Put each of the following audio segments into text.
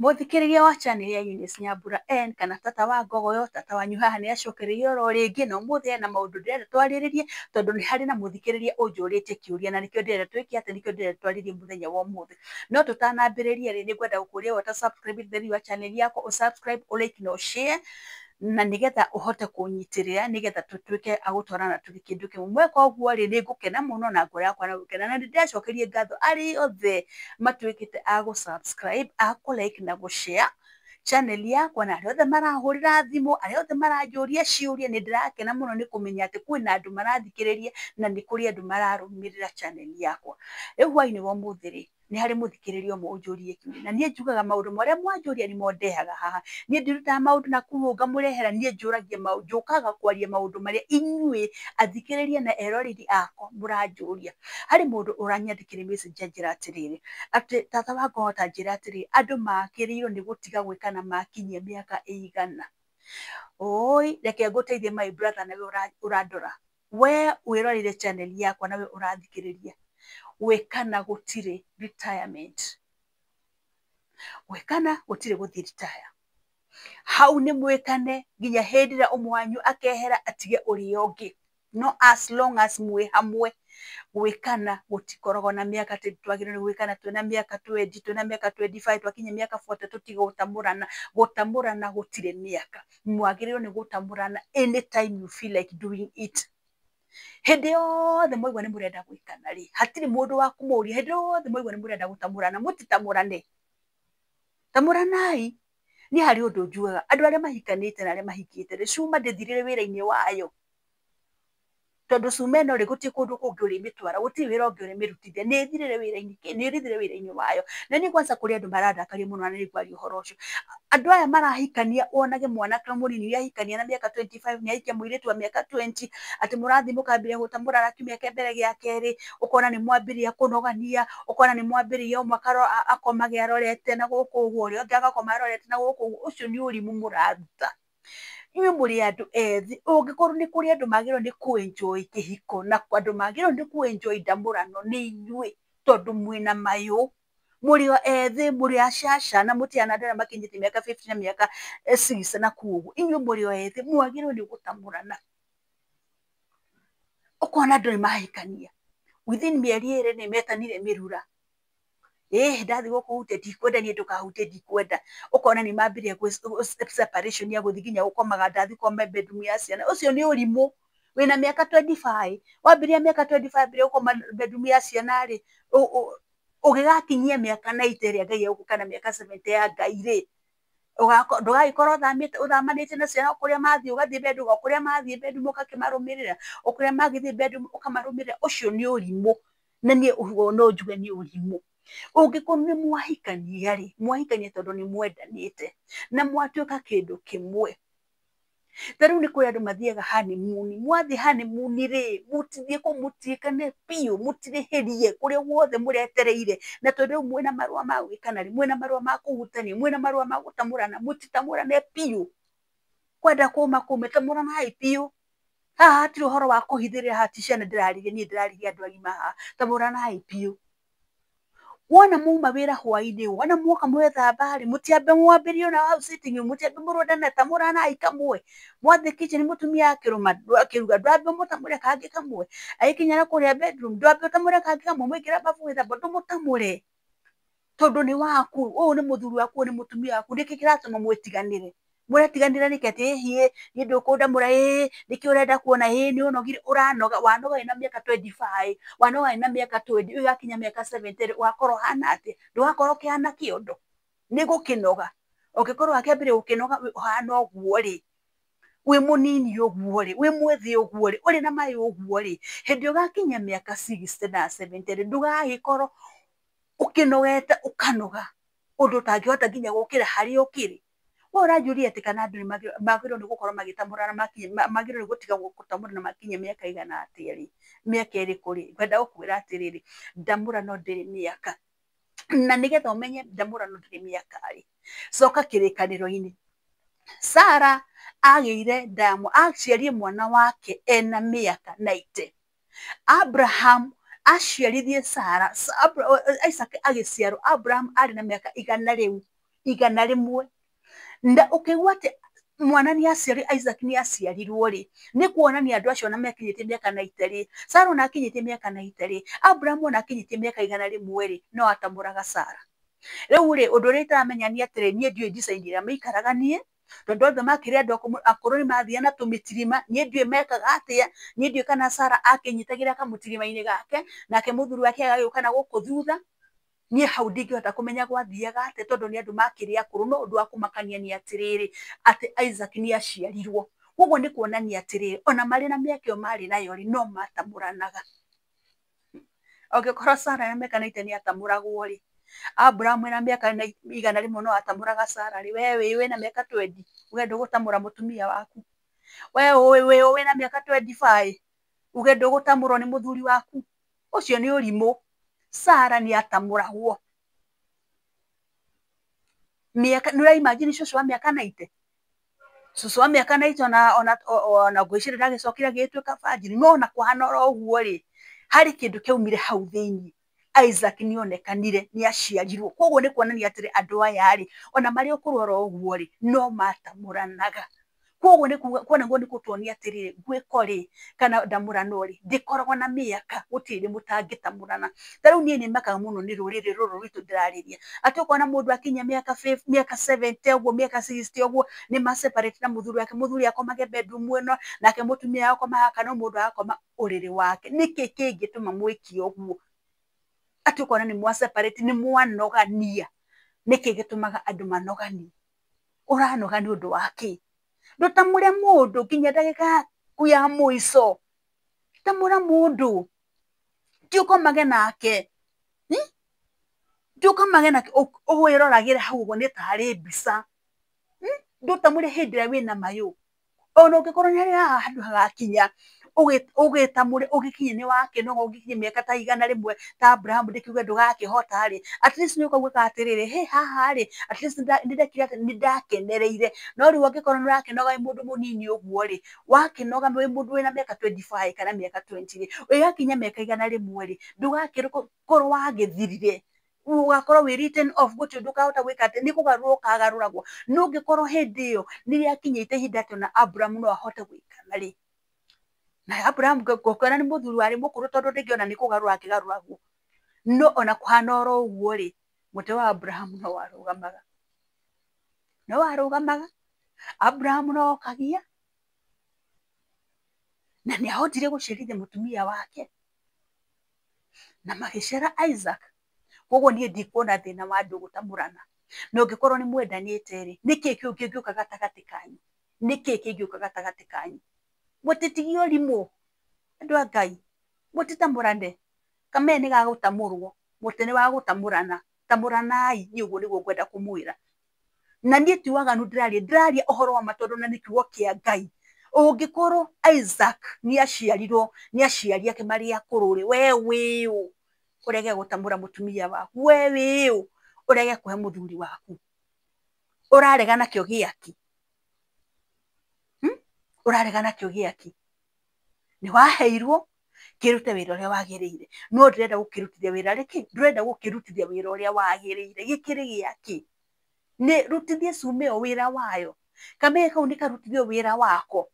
Mũthikĩrĩria wa channel ya Eunice Nyambura N kana tata wa Ngogoyo, tata wanyu haha nĩ acokereirie oro rĩngĩ, na ũmũthĩ ena maũndũ ndĩrenda twarĩrĩrie, tondũ nĩ harĩ na mũthikĩrĩria ũnjũrĩtie kĩũria, na nĩkĩo ndĩrenda twĩke atĩ, nĩkĩo ndĩrenda twarĩrie mũthenya wa ũmũthĩ. No tũtanambĩrĩria rĩ, nĩ ngwenda gũkũria we ũta subscribe thĩinĩ wa channel yakwa, ũ subscribe, ũ like na ũ share, na nĩgetha ũhote kũnyitĩrĩra, nĩgetha tũtuĩke a gũtwarana tũrĩ kĩndũ kĩmwe. Mweka ũguo rĩ, nĩ ngũkena mũno na ngoro yakwa no gũkena. Na nĩ ndĩracokeria ngatho arĩa othe matuĩkĩte a gũ subscribe, a kũ like na gũ share channel yakwa, na arĩa othe marahũrĩra thimũ, arĩa othe maranjũria ciũria. Nĩ ndĩrakena mũno nĩ kũmenya atĩ kwĩna andũ marathikĩrĩria na nĩ kũrĩ andũ mararũmĩrĩra channel yakwa. Rĩu hwainĩ wa ũmũthĩ rĩ, nĩ harĩ mũthikĩrĩria ũmwe ũnjũririe kĩũria, na niĩ njugaga maũndũ marĩa mwanjũria nĩmo ndehaga haha. Niĩ ndirutaga maũndũ na kũu ngamũrehera, niĩ njũragia, njũkaga kwaria maũndũ marĩa inyuĩ athikĩrĩria na eroreri akwa mũranjũria. Harĩ mũndũ ũranyandĩkĩire message anjĩra atĩrĩrĩ, atĩ tata wa Ngogoyo ta njĩra atĩrĩrĩ, andũ magĩrĩirwo nĩ gũtiga gwĩkana makinyia mĩaka ĩigana? Ũi, reke ngũteithie my brother, nawe ũrandora, we wĩroreire channel yakwa, nawe ũrathikĩrĩria. Gwĩkana gũtirĩ retirement, gwĩkana gũtirĩ gũthiĩ retire. Hau nĩ mwĩkane nginya hĩndĩ ĩrĩa ũmwe wanyu akehera atige ũrĩa ũngĩ. No as long as mwĩ hamwe, gwĩkana gũtikoragwo na mĩaka atĩ twagĩrĩirwo nĩ gwĩkana twĩna mĩaka 20, twĩna mĩaka 25, twakinyia mĩaka 40 tũtige gũtamũrana. Gũtamũrana gũtirĩ mĩaka, mwagĩrĩirwo nĩ gũtamũrana anytime you feel like doing it. Hĩndĩ yothe mwaigua nĩ mũrenda gwĩkana rĩ, hatirĩ mũndũ wa kũmũria. Hĩndĩ yothe mwaigua nĩ mũrenda gũtamũrana, mũtitamũrane, tamũranai. Niĩ harĩ ũndũ njugaga, andũ arĩa mahikanĩte na arĩa mahikĩte rĩ, cuma ndĩthirĩre wĩra-inĩ wayo, tondũ cuma ĩno rĩ, gũtirĩ kũndũ kũngĩ ũrĩmĩtwara, gũtirĩ wĩra ũngĩ ũrĩmĩrutithia, nĩ ĩthirĩre wĩra-inĩ, nĩ ĩthirĩre wĩra-inĩ wayo. Na niĩ kwanza kũrĩ andũ marandakaria mũno, na nĩ ngwaria ũhoro ũcio. Andũ aya marahikania, wonage mwanake mũnini nĩ ahikania na mĩaka 25, nĩ ahikia mũirĩtu wa mĩaka 20, atĩ mũrathiĩ mũkambĩrĩria gũtamũrana kiumia kĩa mbere, gĩa kerĩ, ũkona nĩ mwambĩrĩria kũnogania, ũkona nĩ mwambĩrĩria, ũmwe akomage arorete na gũkũ ũguo, ũrĩa ũngĩ agakoma arorete na gũkũ ũguo. Ũcio nĩ ũrimũ mũraruta. Inyuĩ mũrĩ andũ ethĩ. Ũngĩkorwo nĩ kũrĩ andũ magĩrĩirwo nĩ kũ enjoy kĩhiko na andũ magĩrĩirwo nĩ kũ enjoy ndamũrano, nĩ inyuĩ, tondũ mwĩna mayũ, mũrĩ o ethĩ, mũrĩ acaca, na mũtihana andũ arĩa makinyĩtie mĩaka 50 na mĩaka 60 na kũu ũguo. Inyuĩ mũrĩ o ethĩ, mwagĩrĩirwo nĩ gũtamũrana. Ũkona andũ nĩ mahikania, within mĩeri 2 nĩ metanire mĩrura. Ĩĩ, ndathiĩ gũkũhutia ndikwenda, niĩ ndũkahutie, ndikwenda. Ũkona nĩ mambĩrĩria separation ya gũthiĩ nginya gũkomaga, ndathiĩ gũkoma bedroom ya ciana. Ũcio nĩ ũrimũ. Wĩna mĩaka 25, wambĩrĩria mĩaka 25 ambĩrĩria gũkoma bedroom ya ciana rĩ, ũgĩgakinyia mĩaka 90 ĩrĩa Ngai egũkũ kana mĩaka 70 ya Ngai rĩ, ndũgagĩkorwo ũthamĩte, ũthamanĩtie na ciana, o kũrĩa mathiĩ ũgathiĩ bedroom, o kũrĩa mathiĩ bedroom ũgakĩmarũmĩrĩra, o kũrĩa magĩthiĩ bedroom ũkamarũmĩrĩra. Ũcio nĩ ũrimũ, na niĩ ũguo no njuge nĩ ũrimũ. Ũngĩkorwo nĩ mwahikania rĩ, mwahikania tondũ nĩ mwendanĩte na mwatuĩka kĩndũ kĩmwe. Ta rĩu nĩ kũrĩ andũ mathiaga honeymoon. Mwathiĩ honeymoon rĩ, mũtithiĩ kũu mũtiĩkane biũ, mũtirĩhĩrie kũrĩa guothe mũretereire. Na tondũ rĩu mwĩna marũa ma gwĩkana rĩ, mwĩna marũa ma kũhutania, mwĩna marũa ma gũtamũrana, mũtitamũrane biũ. Kwenda kũma kũme, tamũranai biũ. Haha hatirĩ ũhoro wa kũhithĩrĩra, haha ti ciana ndĩrarĩria niĩ, ndĩrarĩria andũ agima haha. Tamũranai biũ. Wona mauma wĩra hwainĩ, wona mwoka mwethamba rĩ, mũtiambe mwambĩrĩrie ona hau sitting room, mũtiambe mũrũndane, tamũranai kamwe. Mwathiĩ kitchen, mũtumia akĩrũma akĩruga, ndwambe ũmũtamũre kangĩ kamwe. Agĩkinya na kũrĩa bedroom, ndwambe ũtamũre kangĩ kamwe. Mwaingĩra bafu gwĩthamba, ndũmũtamũre, tondũ nĩ waku, ũyũ nĩ mũthuri waku, ũyũ nĩ mũtumia waku. Nĩkĩ kĩratũma mwĩtiganĩre? Mũretiganĩra nĩkĩ? Atĩ ĩhiĩ niĩ ndũkũndamũra, ĩĩ nĩkĩ ũrenda kuona, ĩĩ nĩ ũnogire. Ũranoga, wanoga wĩna mĩaka 25, wanoga wĩna mĩaka 20, ũgakinya mĩaka 70 rĩ, ũgakorwo ũhana atĩa? Ndũgakorwo ũkĩhana kĩondo nĩ gũkĩnoga. Ũngĩkorwo wakĩambĩrĩria gũkĩnoga ũhana ũguo rĩ, wĩ mũnini ũguo rĩ, wĩ mwĩthĩ ũguo rĩ, ũrĩ na mayũ ũguo rĩ, hĩndĩ ũgakinya mĩaka 60 na 70 rĩ, ndũgagĩkorwo ũkĩnogete, ũkanoga ũndũ ũtangĩhota nginya gũkĩra harĩa ũkĩrĩ. We ũranjũria atĩ kana andũ nĩ magĩrĩirwo nĩ gũkorwo magĩtamũrana, magĩrĩirwo nĩ gũtiga gũtamũrana makinyia mĩaka ĩigana atĩa rĩ, mĩaka ĩrĩkũ rĩ, ngwenda gũkwĩra atĩrĩrĩ, ndamũrano ndĩrĩ mĩaka. Na nĩgetha ũmenye ndamũrano ndĩrĩ mĩaka rĩ, coka Kĩrĩkanĩro-inĩ. Sara agĩire nda, aciarire mwana wake ena mĩaka 90. Abraham aciarithie Sara, Isaac agĩciarwo, Abraham arĩ na mĩaka igana rĩu 100. Na ũkĩigua atĩ mwana nĩ aciari, Isaac nĩ aciarirwo rĩ, nĩ kuonania andũ acio ona mekinyĩtie mĩaka 90 rĩ, Sarah ona akinyĩtie mĩaka 90 rĩ, Abraham ona akinyĩtie mĩaka 100 rĩ, no atamũraga Sarah. Rĩu rĩ, ũndũ ũrĩa itaramenya nĩ atĩrĩ, niĩ ndiũĩ design ĩrĩa maikaraga niĩ, tondũ othe makĩrĩ andũ akũrũ nĩ mathiaga na tũmĩtirima, niĩ ndiũĩ mekaga atĩa, niĩ ndiũĩ kana Sarah akĩnyitagĩra kamũtirima-inĩ gake, nake mũthuri wake agagĩũka na gũkũ thutha. Niĩ hau ndingĩhota kũmenya gwathiaga atĩa tondũ nĩ andũ makĩrĩ akũrũ, no ũndũ wa kũmakania nĩ atĩrĩrĩ, atĩ Isaac nĩ aciarirwo. Koguo nĩ kuonania atĩrĩrĩ, ona marĩ na mĩaka ĩyo marĩ nayo rĩ, no matamũranaga. Angĩkorwo Sarah na mĩaka 90 nĩ atamũragwo rĩ, Abraham ena mĩaka 100 no atamũraga Sarah rĩ, we wĩna mĩaka 20 uge ndũgũtamũra mũtumia waku? We wĩna mĩaka 25 uge ndũgũtamũrwo nĩ mũthuri waku? Ũcio nĩ ũrimũ. Sarah nĩ atamũragwo. Mĩaka, nĩ ũra imagine cũcũ wa mĩaka 90? Cũcũ wa mĩaka 90 ona ngwĩciria ndagĩcokire agĩgĩtuĩka virgin, no ona kũhana oro ũguo rĩ, harĩ kĩndũ kĩaumire hau thĩiniĩ. Isaac nĩ onekanire, nĩ aciarirwo. Koguo nĩ kuonania atĩrĩ, andũ aya rĩ, ona marĩ ũkũrũ oro ũguo rĩ, no matamũranaga. Koguo nĩ kuga kuona nĩ gũtuonia atĩrĩrĩ, gwĩko rĩ, kana ndamũrano rĩ, ndĩkoragwo na mĩaka, gũtirĩ hĩndĩ mũtangĩtamũrana. Ta rĩu niĩ nĩ makaga mũno nĩ rũrĩrĩ rũrũ rwitũ ndĩrarĩria, atĩ ũkona mũndũ akinyia mĩaka 70 ũguo, mĩaka 60 ũguo, nĩ ma separate na mũthuri wake, mũthuri akomage bedroom ĩno, nake mũtumia agakoma haha, kana mũndũ agakoma ũrĩrĩ wake. Nĩkĩ kĩngĩtũma mwĩke ũguo? Atĩ ũkona nĩ mwa separate, nĩ mwanogania. Nĩkĩ gĩtũmaga andũ manoganie? Ũranoga nĩ ũndũ wa kĩ? Ndũtamũre mũndũ nginya ndagĩka yaku ya mũico. Tamũra mũndũ, ti ũkomage nake, ti ũkomage nake ũwĩroragĩre hau ũguo nĩ tarĩ mbica. Ndũtamũre hĩndĩ ĩrĩa wĩna mayũ. Ona ũngĩkorwo nĩ harĩ haha handũ hagakinya ũgĩtamũre, ũgĩkinye nĩ wakĩnoga, ũgĩkinye mĩaka ta 100 ta Abraham, ndĩkiuge ndũgakĩhota rĩ, at least nĩ ũkauga atĩrĩrĩ, hĩ haha rĩ, at least nĩ ndekire atĩ nĩ ndakenereire. No rĩu angĩkorwo nĩ ũrakĩnoga wĩ mũndũ mũnini ũguo rĩ, wakĩnoga wĩ mũndũ wĩna mĩaka 25 kana mĩaka 20 rĩ, ũgĩgakinya mĩaka 100 rĩ, ndũgakĩkorwo wagĩthirire, ũgakorwo wĩ written off, gũtirĩ ũndũ ũkahota gwĩka atĩ nĩ kũgarũrwo ũkagarũragwo. No ũngĩkorwo hĩndĩ ĩyo nĩ rĩakinyĩte ihinda atĩ ona Abraham no ahote gũikara rĩ, na Abraham ngũkĩona nĩ mũthuri warĩ mũkũrũ tondũ rĩngĩ ona nĩ kũgarũra akĩgarũragwo. No ona kũhana oro ũguo rĩ, mũtĩ wa Abraham no warũgamaga. No warũgamaga, Abraham no okagia, na nĩ ahotire gũciarithia mũtumia wake, na magĩciara Isaac. Koguo niĩ ndikuona thĩna wa andũ gũtamũrana. Na ũngĩkorwo nĩ mwendanĩte rĩ, nĩkĩ kĩu kĩngĩũka gatagatĩ kanyu? Nĩkĩ kĩngĩũka gatagatĩ kanyu? Mũtitigie ũrimũ, andũ a Ngai, mũtitamũrane. Kamee nĩ gagũtamũrwo, mũtĩ nĩ wa gũtamũrana. Tamũranai, niĩ ũguo nĩguo ngwenda kũmwĩra. Na niĩ ti waganu ndĩraria, ndĩraria ũhoro wa ma tondũ na nĩ kiugo kĩa Ngai. Ũngĩkorwo Isaac nĩ aciarirwo nĩ aciari ake marĩ akũrũ rĩ, we wĩũ ũrege gũtamũra mũtumia waku? We wĩũ ũrege kũhe mũthuri waku? Ũrarega nakĩo gĩaki? Ũrarega nakĩo gĩaki? Nĩ waheirwo, kĩrute wĩra ũrĩa wagĩrĩire, no ndũrenda gũkĩrutithia wĩra rĩkĩ, ndũrenda gũkĩrutithia wĩra ũrĩa wagĩrĩire. Gĩkĩrĩ gĩakĩ? Nĩ rutithie cuma ĩyo wĩra wayo. Kamee kau nĩ karutithio wĩra wako,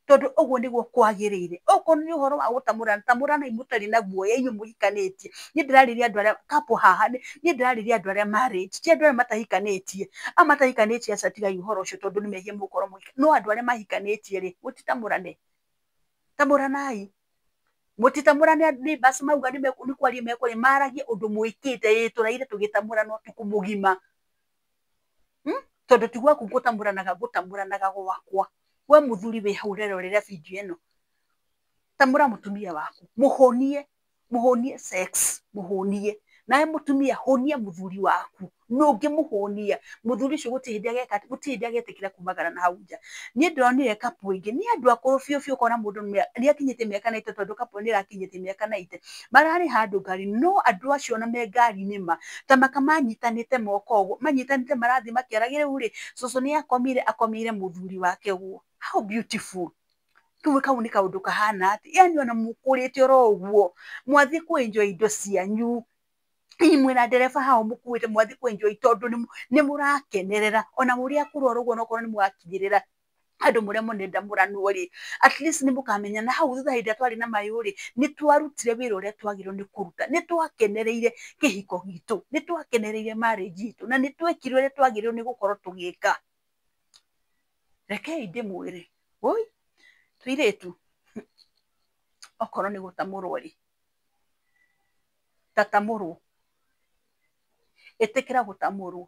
tondũ ũguo nĩguo kwagĩrĩire. Okorwo nĩ ũhoro wa gũtamũrana, tamũranai mũtarĩ na guoya inyuĩ mũhikanĩtie. Niĩ ndĩrarĩria andũ arĩa couple haha, niĩ ndĩrarĩria andũ arĩa married, ti andũ arĩa matahikanĩtie. Aya matahikanĩtie aca tigai ũhoro ũcio tondũ nĩ mehia mũgũkorwo mũgĩka. No andũ arĩa mahikanĩtie rĩ, mũtitamũrane. Tamũranai. Mũtitamũrane neighbours mauga nĩ kwaria mekwaria, maragie ũndũ mwĩkĩte, ĩĩ tũraire tũgĩtamũrana ũtukũ mũgima. Tondũ ti gwaku ngũtamũranaga, ngũtamũranaga gwakwa. We mũthuri wĩ hau ũrerorera video ĩno, tamũra mũtumia waku, mũhũnie, mũhũnie sex, mũhũnie. Nawe mũtumia hũnia mũthuri waku. Na ũngĩmũhũnia, mũthuri ũcio gũtirĩ hĩndĩ ageka atĩ, gũtirĩ hĩndĩ agetĩkĩra kumagara na hau nja. Niĩ ndĩronire couple ĩngĩ, nĩ andũ akũrũ biũ biũ, ũkona mũndũ nĩ akinyĩtie mĩaka 90 tondũ couple nĩ ĩrakinyĩtie mĩaka 90. Mararĩ handũ ngari, no andũ acio ona me ngari-inĩ ma, ta maka manyitanĩte moko ũguo, manyitanĩte marathiĩ makĩaragia, rĩu rĩ, cũcũ nĩ akomire, akomeire mũthuri wake ũguo. How beautiful. Kau kau nĩ kaũndũ kahana atĩ, yani ona mũkũrĩte oro ũguo, mwathiĩ kũ enjoy indo cianyu, Inyuĩ mwĩna ndereba hao mũkuĩte mwathiĩ kũ enjoy tondũ nĩ mũrakenerera ona mũrĩ akũrũ oro ũguo, onokorwo nĩ mũgakinyĩrĩra andũ mũrĩa mũnenda mũranwo rĩ, at least nĩ mũkamenya na hau thutha hĩndĩ ĩrĩa twarĩ na mayũ rĩ, nĩ twarutire wĩra ũrĩa twagĩrĩirwo nĩ kũruta, nĩ twakenereire kĩhiko gitũ, nĩ twakenereire marriage itũ, na nĩ twekire ũrĩa twagĩrĩirwo nĩ gũkorwo tũgĩka. Rekei ndĩmwĩre, woi tũirĩtu, okorwo nĩ gũtamũrwo rĩ, tatamũrwo, ĩtĩkĩra gũtamũrwo,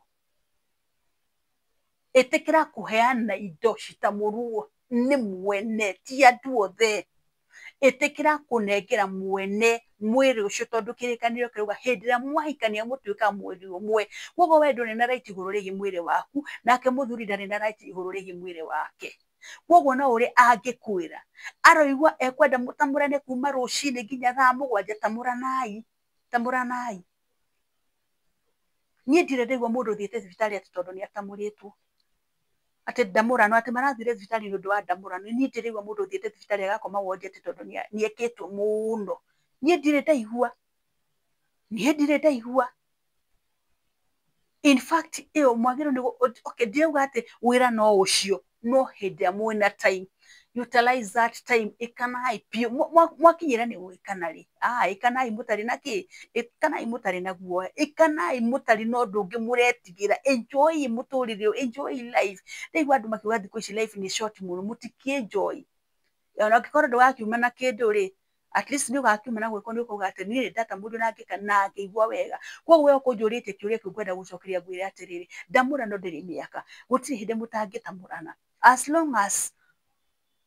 ĩtĩkĩra kũheana indo citamũrwo nĩ mwene, ti andũ othe. Ĩtĩkĩra kũnengera mwene mwĩrĩ ũcio, tondũ kĩrĩkanĩro kĩrauga hĩndĩ ĩrĩa mwahikania mũtuĩkaga mwĩrĩ ũmwe. Koguo we ndũrĩ na right igũrũ rĩgiĩ mwĩrĩ waku, nake mũthuri ndarĩ na right igũrũ rĩgiĩ mwĩrĩ wake. Koguo no ũrĩa angĩkwĩra aroigua ekwenda mũtamũrane kuma rũcinĩ nginya thaa 7, tamũranai, tamũranai. Niĩ ndirĩ ndaigua mũndũ ũthiĩte thibitarĩ atĩ tondũ nĩ atamũrĩtwo, atĩ ndamũrano, atĩ marathire thibitarĩ nĩ ũndũ wa ndamũrano. Niĩ ndirĩ ndaigua mũndũ ũthiĩte thibitarĩ agakoma wondi atĩ tondũ nĩ ekĩtwo mũno. Niĩ ndirĩ ndaigua, niĩ ndirĩ ndaigua. In fact ĩyo mwagĩrĩirwo nĩ, okay, ndirauga atĩ wĩra no ũcio, no hĩndĩ ĩrĩa mwĩna time, utilize that time, ĩkanai biũ. Mwakinyĩra nĩ gwĩkana rĩ, ĩkanai mũtarĩ na kĩ, ĩkanai mũtarĩ na guoya, ĩkanai mũtarĩ na ũndũ ũngĩ mũretigĩra. Enjoy mũtũrĩre ũyũ, enjoy life. Ndaigua andũ makiuga thikũ ici life nĩ short mũno, mũtikĩ enjoy. Ona angĩkorwo ndũgakiuma na kĩndũ rĩ, at least nĩ ũgakiuma na guoko, nĩ ũkauga atĩ niĩ nĩ ndatamũrirwo na ngĩka na ngĩigua wega. Koguo we ũkũnjũrĩtie kĩũria kĩu, ngwenda gũcokeria ngwĩre atĩrĩrĩ, ndamũrano ndĩrĩ mĩaka, gũtirĩ hĩndĩ mũtangĩtamũrana as long as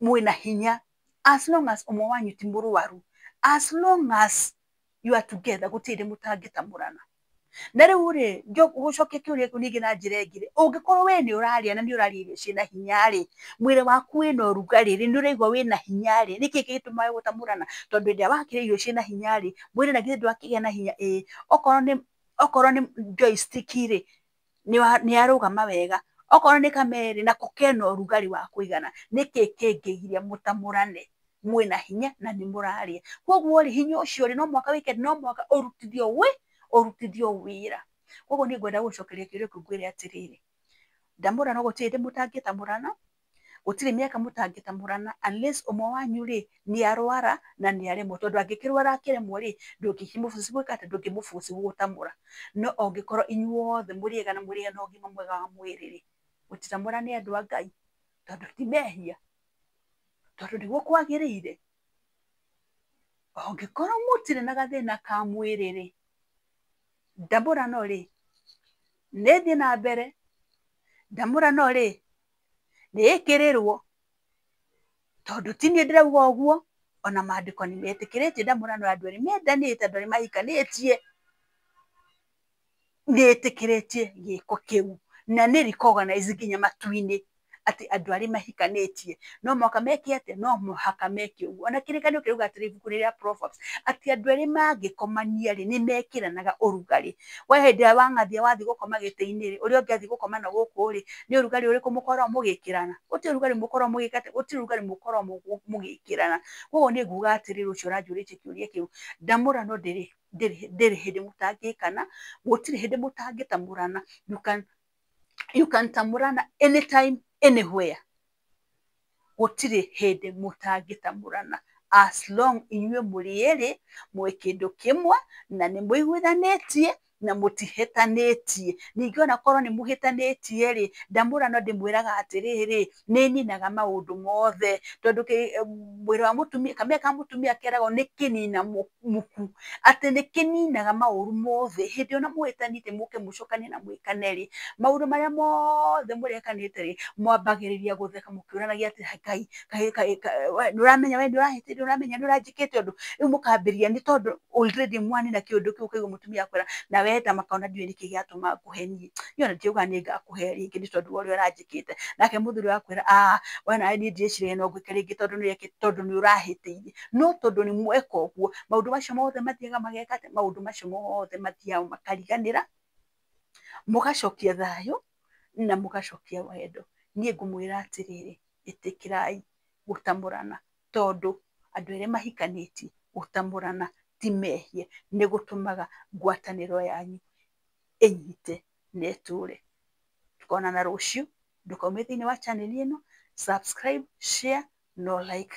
mwĩna hinya, as long as ũmwe wanyu ti mũrwaru, as long as you are together, gũtirĩ hĩndĩ mũtangĩtamũrana. Na rĩu rĩ, gũcokia kĩũria kĩu ningĩ na njĩra ĩngĩ rĩ, ũngĩkorwo we nĩ ũrarĩa na nĩ ũrarĩa irio ciĩna hinya rĩ, mwĩrĩ waku wĩna ũrugarĩ rĩ, nĩ ũraigua wĩna hinya rĩ, nĩkĩ gĩgĩtũmaga gũtamũrana? Tondũ hĩndĩ ĩrĩa wakĩrĩa irio ciĩna hinya rĩ, mwĩrĩ na githĩ ndwakĩgĩa na hinya? Ĩĩ, okorwo nĩ joystick rĩ, nĩ yarũgama wega, okorwo nĩ kamere nako kena ũrugarĩ wa kũigana, nĩkĩ kĩngĩgiria mũtamũrane? Mwĩna hinya na nĩ mũrarĩa. Koguo rĩ, hinya ũcio rĩ, no mũhaka wĩke, no mũhaka ũrutithio wĩra. Koguo niĩ ngwenda gũcokeria kĩũria kĩu ngwĩre atĩrĩrĩ, ndamũrano gũtirĩ hĩndĩ mũtangĩtamũrana, gũtirĩ mĩaka mũtangĩtamũrana, unless ũmwe wanyu rĩ nĩ arwara na nĩ aremwo, tondũ angĩkĩrwara akĩremwo rĩ, ndũngĩkĩmũforce gwĩka atĩ, ndũngĩmũforce gũgũtamũra. No angĩkorwo inyuothe mũrĩ ega na mũrĩ na ũgima mwega wa mwĩrĩ rĩ, mũtitamũrane, andũ a Ngai, tondũ ti mehia, tondũ nĩguo kwagĩrĩire. Angĩkorwo mũtirĩ na gathĩna ka mwĩrĩ rĩ, ndamũrano rĩ nĩ ĩthiĩ na mbere, ndamũrano rĩ nĩ ĩkĩrĩrwo, tondũ ti niĩ ndĩrauga ũguo, ona maandĩko nĩ metĩkĩrĩtie ndamũrano ya andũ erĩ mendanĩte, andũ erĩ mahikanĩtie, nĩ ĩtĩkĩrĩtie gĩko kĩu na nĩ recognize nginya matu-inĩ atĩ andũ arĩa mahikanĩtie no mũhaka meke atĩa? No mũhaka meke ũguo. Ona kĩrĩkanĩro kĩrauga atĩrĩ, ibuku-inĩ rĩa Proverbs, atĩ andũ erĩ mangĩkomania rĩ, nĩ mekĩranaga ũrugarĩ. We hĩndĩ ĩrĩa wang'athia wathiĩ gũkoma gĩtĩ-inĩ rĩ, ũrĩa ũngĩ athiĩ gũkoma na gũkũ rĩ, nĩ ũrugarĩ ũrĩkũ mũkoragwo mũgĩkĩrana? Gũtirĩ ũrugarĩ mũkoragwo mũgĩka atĩa? Gũtirĩ ũrugarĩ mũkoragwo mũgĩkĩrana. Koguo niĩ nguga atĩrĩrĩ, ũcio ũranjũrĩtie kĩũria kĩu, ndamũrano ndĩrĩ hĩndĩ mũtangĩkana, gũtirĩ hĩndĩ mũtangĩtamũrana. You can tamũrana anytime, anywhere. Gũtirĩ hĩndĩ mũtangĩtamũrana as long inyuĩ mũrĩ erĩ mwĩ kĩndũ kĩmwe na nĩ mũiguithanĩtie na mũtihĩtanĩtie. Ningĩ onakorwo nĩ mũhĩtanĩtie rĩ, ndamũrano ndĩmwĩraga atĩrĩrĩ, nĩ ĩninaga maũndũ mothe, tondũ mwĩrĩ wa mũtumia, kamere ka mũtumia keragwo nĩ kĩnina muku, atĩ nĩ kĩninaga maũru mothe. Hĩndĩ ĩyo mũhĩtanĩtie mũke mũcokanie na mwĩkane rĩ, maũndũ marĩa mothe mũrekanĩte rĩ, mwambagĩrĩria gũtheka mũkĩũranagia atĩ Ngai, nĩ ũramenya we nĩ ũrahĩtĩtie, nĩ ũramenya nĩ ũranjĩkĩte ũndũ. Rĩu mũkambĩrĩria, nĩ tondũ already mwanina kĩũndũ kĩu, ũkaigua mũtumia akwĩra na wenda makona ndiũĩ nĩkĩ gĩatũma ngũhenie, niĩ ona ndiauga nĩ ngakũhe rĩngĩ nĩ tondũ wa ũrĩa ũranjĩkĩte. Nake mũthuri agakwĩra, ah, we nawe niĩ ndireciria no ngwĩke rĩngĩ tondũ tondũ nĩ ũrahĩtĩirie. No tondũ nĩ mweka ũguo, maũndũ macio mothe mathiaga mageka atĩa? Maũndũ macio mothe mathiaga makariganĩra, mũgacokia thayũ na mũgacokia wendo. Niĩ ngũmwĩra atĩrĩrĩ, ĩtĩkĩrai gũtamũrana, tondũ andũ erĩ mahikanĩtie gũtamũrana ti Ti mehia, nĩ gũtũmaga ngwatanĩro yanyu ĩnyite na ĩtũre. Tukonana rũciũ, ndũkaume thĩinĩ wa channel ĩno, subscribe, share no like.